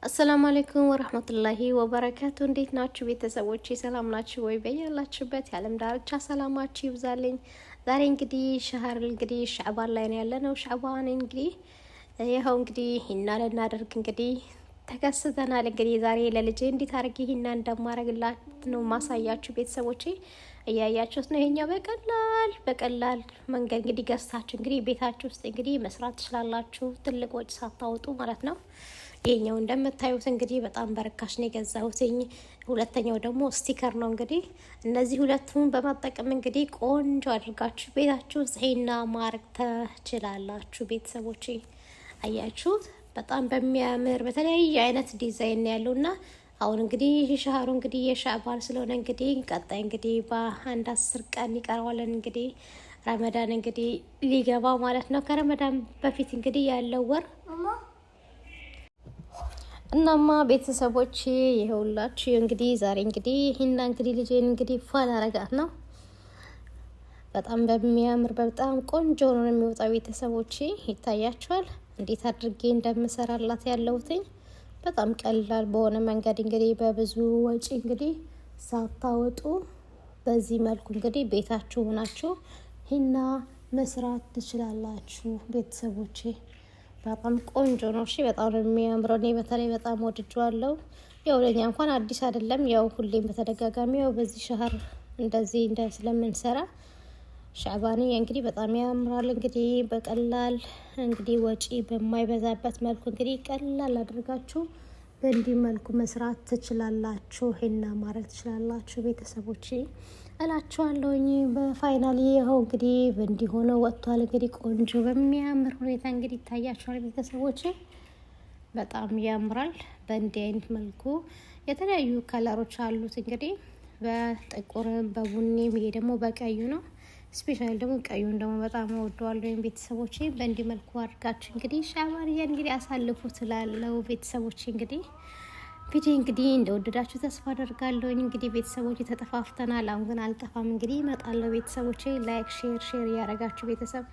السلام عليكم ورحمة الله وبركاته። እንዴት ናችሁ ቤተሰቦቼ? ሰላም ናችሁ ወይ? በያላችሁበት የዓለም ዳርቻ ሰላማችሁ ይብዛልኝ። ዛሬ እንግዲህ شهر እንግዲህ ሻዕባን ላይ ነው ያለነው። ሻዕባን እንግዲህ ይኸው እንግዲህ ሂና ልናደርግ እንግዲህ ተከስተናል። እንግዲህ ዛሬ ለልጄ እንዴት አድርጌ ሂና እንደማረግላት ነው ማሳያችሁ ቤተሰቦቼ። እያያችሁት ነው። ይሄኛው በቀላል በቀላል መንገድ እንግዲህ ገዝታችሁ እንግዲህ ቤታችሁ ውስጥ እንግዲህ መስራት ትችላላችሁ፣ ትልቅ ወጪ ሳታወጡ ማለት ነው። ይሄኛው እንደምታዩት እንግዲህ በጣም በርካሽ ነው የገዛሁትኝ። ሁለተኛው ደግሞ sticker ነው። እንግዲህ እነዚህ ሁለቱን በመጠቀም እንግዲህ ቆንጆ አድርጋችሁ ቤታችሁ ውስጥ ሂና ማድረግ ትችላላችሁ ቤተሰቦቼ። አያችሁት? በጣም በሚያምር በተለያየ አይነት ዲዛይን ያለውና አሁን እንግዲህ شهر ኡ እንግዲህ የሻዕባን ስለሆነ እንግዲህ ቀጣይ እንግዲህ በአንድ 10 ቀን ይቀረዋለን እንግዲህ ረመዳን እንግዲህ ሊገባ ማለት ነው። ከረመዳን በፊት እንግዲህ ያለው ወር። እናማ ቤተሰቦች ይኸውላችሁ እንግዲህ ዛሬ እንግዲህ ሂና እንግዲህ ልጄን እንግዲህ ፏ ላረጋት ነው። በጣም በሚያምር በጣም ቆንጆ ነው የሚወጣው። ቤተሰቦቼ ይታያችኋል እንዴት አድርጌ እንደምሰራላት ያለሁትኝ በጣም ቀላል በሆነ መንገድ እንግዲህ በብዙ ወጪ እንግዲህ ሳታወጡ በዚህ መልኩ እንግዲህ ቤታችሁ ሆናችሁ ሂና መስራት ትችላላችሁ ቤተሰቦቼ። በጣም ቆንጆ ነው። እሺ በጣም ነው የሚያምረው። እኔ በተለይ በጣም ወድጄዋለሁ። ያው ለኛ እንኳን አዲስ አይደለም። ያው ሁሌም በተደጋጋሚ ያው በዚህ شهر እንደዚህ እንደ ስለምንሰራ ሻዕባን እንግዲህ በጣም ያምራል። እንግዲህ በቀላል እንግዲህ ወጪ በማይበዛበት መልኩ እንግዲህ ቀላል አድርጋችሁ በእንዲህ መልኩ መስራት ትችላላችሁ። ሄና ማድረግ ትችላላችሁ ቤተሰቦች እላችኋለሁኝ። በ final ይኸው እንግዲህ በእንዲህ ሆኖ ወጥቷል። እንግዲህ ቆንጆ በሚያምር ሁኔታ እንግዲህ ይታያችኋል ቤተሰቦች፣ በጣም ያምራል። በእንዲህ አይነት መልኩ የተለያዩ color ኦች አሉት እንግዲህ በጥቁርም በቡኒም፣ ይሄ ደግሞ በቀዩ ነው። Specially ደግሞ ቀዩን ደግሞ በጣም እወደዋለሁ። ወይም ቤተሰቦቼ በእንዲህ መልኩ አድርጋችሁ እንግዲህ ሻዕባንያ እንግዲህ አሳልፉ ትላለው ቤተሰቦቼ። እንግዲህ ቪዲዮ እንግዲህ እንደወደዳችሁ ተስፋ አደርጋለሁኝ። እንግዲህ ቤተሰቦቼ ተጠፋፍተናል። አሁን ግን አልጠፋም። እንግዲህ እመጣለሁ ቤተሰቦቼ። Like፣ share share እያደረጋችሁ ቤተሰብ።